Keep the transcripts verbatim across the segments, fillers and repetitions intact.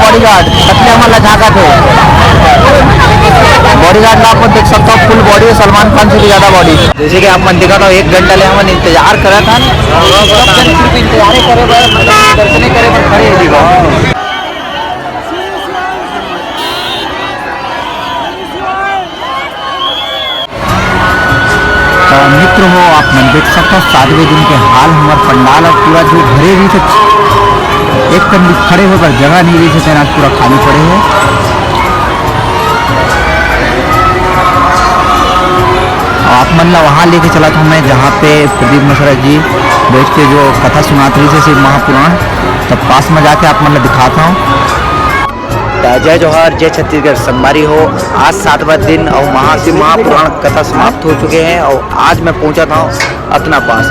Bodyguard कतले हमन ला झांकत हे। बॉडीगार्ड ला आप मन देख सकथव, फुल बॉडी हे, सलमान खान से भी ज्यादा बॉडी। जैसे कि आप मन देखत हव, एक घंटा ले हमन इंतजार करत हन। सब जन सिर्फ इंतजारे करे बर, मतलब दर्शने करे बर खड़े हे जी बस। त मित्र हो, आप मन देख सकथव, सातवें दिन के हाल हमर पंडाल ह पूरा जो भरे रहिस हे, एक कन भी खड़े होए बर जगह नहीं रहिस हे, तेन आज पूरा खाली पड़े हे। अउ आप मन ला वहाँ लेके चलत हँव मैं, जहाँ पे प्रदीप मिश्रा जी बैठ के जो कथा सुनात रहिस हे शिव महापुराण, तब पास में जाके आप मन ला दिखात हँव। त जय जोहार, जय छत्तीसगढ़ संगवारी हो। आज सातवां दिन अउ महाशिव महापुराण कथा समाप्त हो चुके हे अउ आज मैं पहुंचत हँव अतना पास।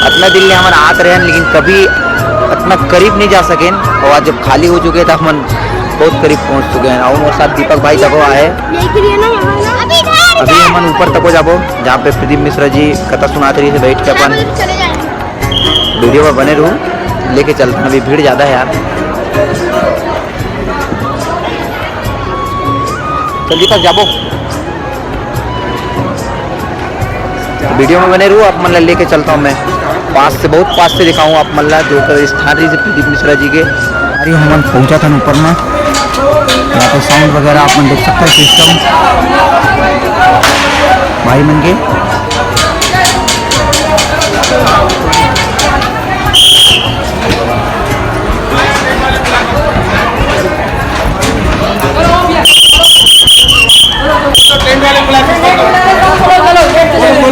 अतना दिन ले हमन आत रहेन, लेकिन कभी अतना करीब नहीं जा सकेन अउ आज जब खाली हो चुके हे, त हमन बहुत करीब पहुंच चुके हे। अउ मोर साथ दीपक भाई तको आहे। अभी हमन ऊपर तको जाबो, जहाँ पे प्रदीप मिश्रा जी कथा सुनात रहिस हे, बैठ के अपन वीडियो में बने रहू, लेके चलत हँव। अभी भीड़ ज्यादा हे यार। चल दीपक, जाबो। वीडियो में बने रहू, आप मन ला लेके चलत हँव मैं। पास से, बहुत पास से दिखाहूँ आप मन ला, जो कर स्थान रहिस हे प्रदीप मिश्रा जी के। अरे हमन पहुँचत हन ऊपर में, यहाँ पे साउंड वगैरह आप मन देख सकथव, सिस्टम भाई मन के।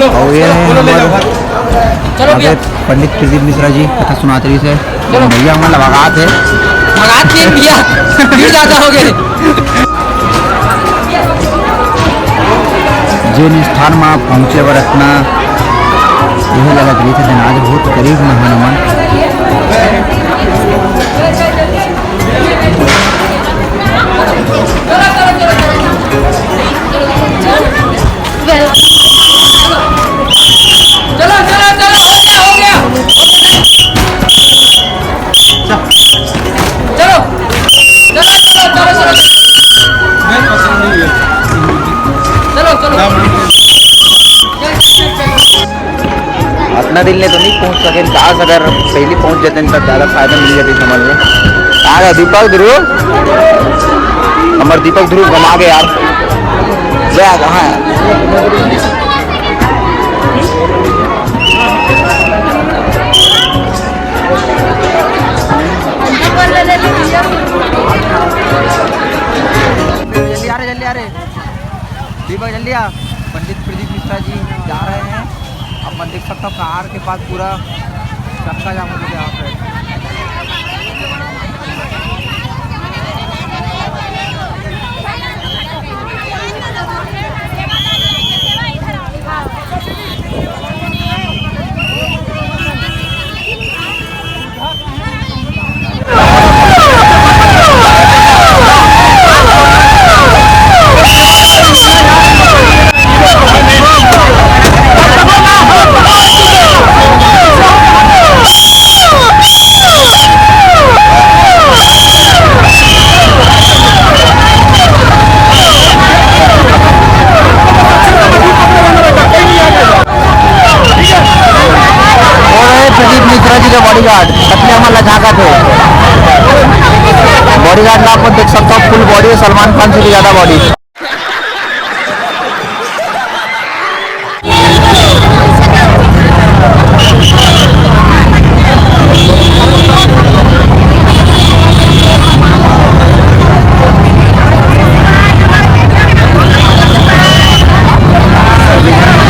अउ ये हे हमर चलो भैया। पंडित प्रदीप मिश्रा जी कथा सुनात रहिस हे। चलो। भैया हमन ला भगात हे। भगात नहीं भैया, भीड़ ज्यादा हो गए। जेन स्थान म पहुँचे बर अतना इहे लगत रहिस हे, आज बहुत करीब म हन हमन। चलो, चलो, चलो, हो गया, हो गया। चलो, चलो, चलो, चलो, चलो। चलो, चलो। अतना दिन ले तो नहीं पहुंच सकेन, काश अगर पहली पहुंच जातेन त ज्यादा फायदा मिल जाती समझ में। आ गया दीपक ध्रुव, हमर दीपक ध्रुव गमा गए यार। गया कहाँ है? जल्दी आ रे, जल्दी आ रे। दीपक जल्दी आ। पंडित प्रदीप मिश्रा जी जा रहे हैं। आप मन देख सकथव कार के पास पूरा चक्का जाम हो चुका है यहाँ पे। वो रहे प्रदीप मिश्रा जी के बॉडीगार्ड, कतले हमन ला झांकत हे। बॉडीगार्ड ला आप देख सकथव, फुल बॉडी हे, सलमान खान से भी ज्यादा बॉडी।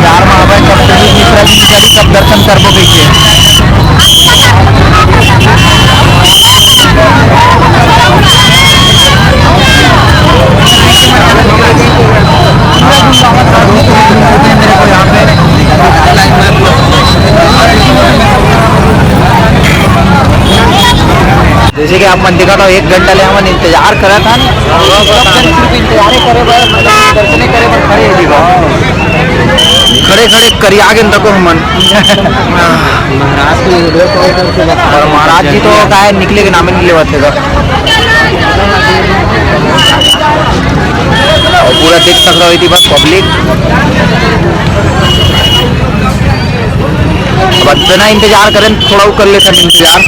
यार, वहाँ पर जब प्रदीप मिश्रा जी निकली, तब दर्शन करबो कइसे? जैसे कि आप मन देखत हव, एक घंटा ले हमन इंतजार करत हन। सब जन सिर्फ इंतजारे करे बर, मतलब दर्शने करे बर खड़े हे जी बस। खड़े खड़े करिया गेन तको हमन। महाराज की वीडियो कॉल करके बता। और महाराज जी तो का हे, निकले के नामे नहीं लेवत हे गा। अउ पूरा देख सकत हव, एती बस पब्लिक। अब अतना इंतजार करेन, थोड़ा अउ कर लेथन इंतजार।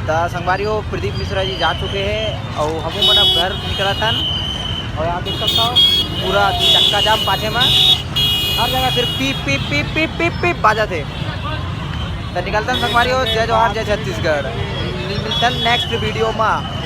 त संगवारी हो, प्रदीप मिश्रा जी जा चुके हे अउ हमू मन अब घर निकलत हन। अउ यहाँ देख सकत हव, पूरा चक्का जाम पाछे में, हर जगह सिर्फ पीप, पीप, पीप, पीप, पीप, पीप बाजत हे। त निकलत हन संगवारी हो, जय जोहार, जय छत्तीसगढ़। मिल-, मिलथन next video में।